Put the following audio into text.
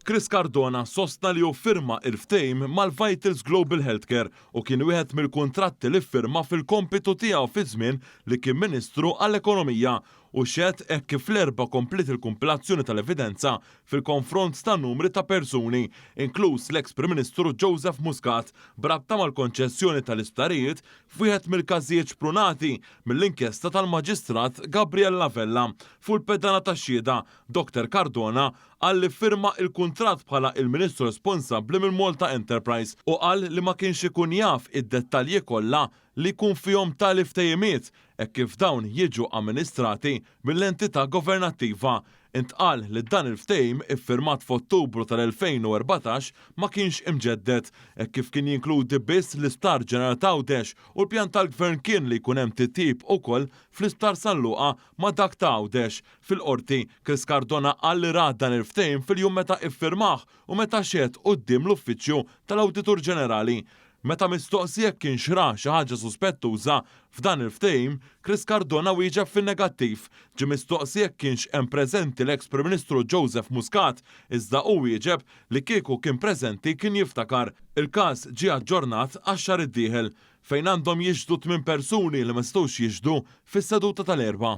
Chris Cardona sostna li hu ffirma il-ftehim mal-Vitals Global Healthcare u kien wieħed mill-kuntratti li ffirma fil-kompitu tiegħu fi żmien li kien Ministru għall-Ekonomija u xehed hekk kif l-Erbgħa kompliet il-kumpilazzjoni tal-evidenza fil-konfront ta' numri ta' persuni, inkluż l-eks Prim Ministru Joseph Muscat, b'rabta mal-konċessjoni tal-isptarijiet f'wieħed mill-każijiet xprunati mill-inkjesta tal-Maġistrat Gabriella Vella. Fuq il-pedana tax-xhieda, Doctor Cardona qal li ffirma il-kuntratt bħala il-Ministru responsabbli mill-Malta Enterprise u qal li ma kienx ikun jaf id-dettalji kollha li jkun fihom tali ftehimiet hekk kif dawn jiġu amministrati mill-entità governattiva. Intqal li dan il-ftehim iffirmat f'Ottubru tal-2014 ma kienx imġedded hekk kif kien jinkludi biss l-Isptar Ġenerali t'Għawdex u l-pjan tal-Gvern kien li jkun hemm titjib ukoll fl-Isptar San Luqa ma' dak ta' Għawdex. Fil-Qorti, Chris Cardona qal li ra dan il-ftehim fil-jum meta iffirmah u meta xehed quddiem l-Uffiċċju tal-Awditur Ġenerali. Meta mistoqsi jekk kienx ra xi ħaġa suspettuża f'dan il-ftehim, Chris Cardona wieġeb fin-negattiv. Ġie mistoqsi jekk kienx hemm preżenti l-eks Prim Ministru Joseph Muscat, iżda hu wieġeb li kieku kien preżenti kien jiftakar. Il-każ ġie aġġornat għax-xahar id-dieħel, fejn għandhom jixhdu tmien persuni li ma setgħux jixhdu fis-seduta tal-Erbgħa.